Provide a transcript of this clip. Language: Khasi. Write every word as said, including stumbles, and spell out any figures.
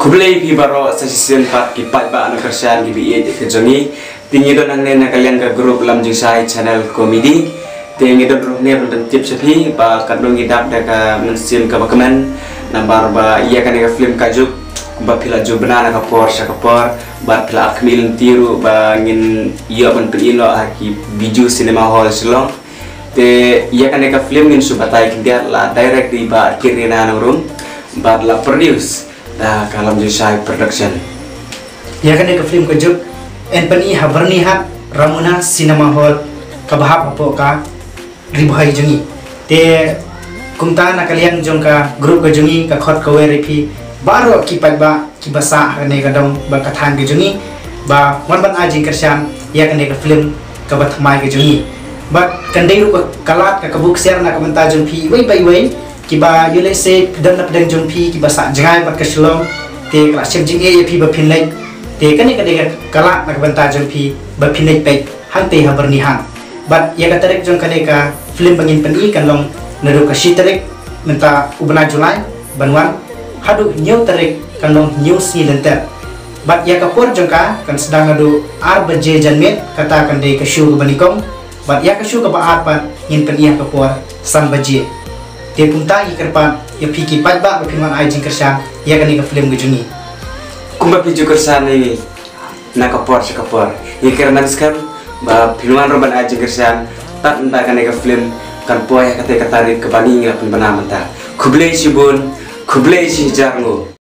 Khublei phi baroh sa shisien pat ki paidbah nongkyrshan kiba ïeit ka jong ngi. Te ngi don hangne na ka liang ka group Lam Jingshai Channel Comedy. Te ngi don ruh hangne ban pyntip sha phi ba katno ngi dap da ka mynsiem kaba kmen. Namar ba ïa kane ka film Ka Juk ba phi la ju bna na ka por sha ka por bad phi la ap khmih lynti ruh ba ngin ïoh ban pyni noh ha ki Bijou Cinema Hall Shillong. Te ïa kane ka film ngin shu batai khyndiat, la direct da i Bah Kirina Nongrum bad la produce da ka Lam Jingshai Production. Ïa kane ka film Ka Juk yn pyni ha Byrnihat Ramona Cinema Hall kaba hap hapoh ka Ri Bhoi jong ngi. Te kumta na ka liang jong ka group ka jong ngi ka khot ka wer ïa phi baroh ki paidbah kiba sah ha kane ka dong bad ka thaiñ ka jong ngi ba wan ban ai jingkyrshan ïa kane ka film kaba thymmai ka jong ngi. Bad kan dei ruh ka lad ka kabu ksiar na ka bynta jong phi iwei pa iwei kiba ïoh lehse don na pdeng jong phi kiba sah jngai bad ka Shillong. Te ka la shem jingeh ïa phi ba phin leit. Te kane ka dei ka lad na ka bynta jong phi ba phin leit peit hangtei ha Byrnihat. Bad ïa ka tarik jong kane ka film ba ngin pyni kan long naduh ka shi tarik mynta u bnai July ban wan haduh hynñiew tarik kan long hynñiew sngi lynter. Bad ïa ka por jong ka kan sdang naduh ar baje janmiet, kata kan dei ka show kaba nyngkong. Bad ïa ka show kaba ar pat ngin pyni ha ka por san baje. Te kumta ngi kyrpad ïa phi ki paidbah ba phin wan ai jingkyrshan ïa kane ka film ka jong ngi. Kumba phi ju kyrshan ïa ngi na ka por sha ka por, ngi kyrmen skhem ba phin wan ruh ban ai jingkyrshan. Tad mynta kane ka film kan poi ha katei ka tarik kaba ngi la pynbna mynta. Khublei shibun, khublei shihajar nguh.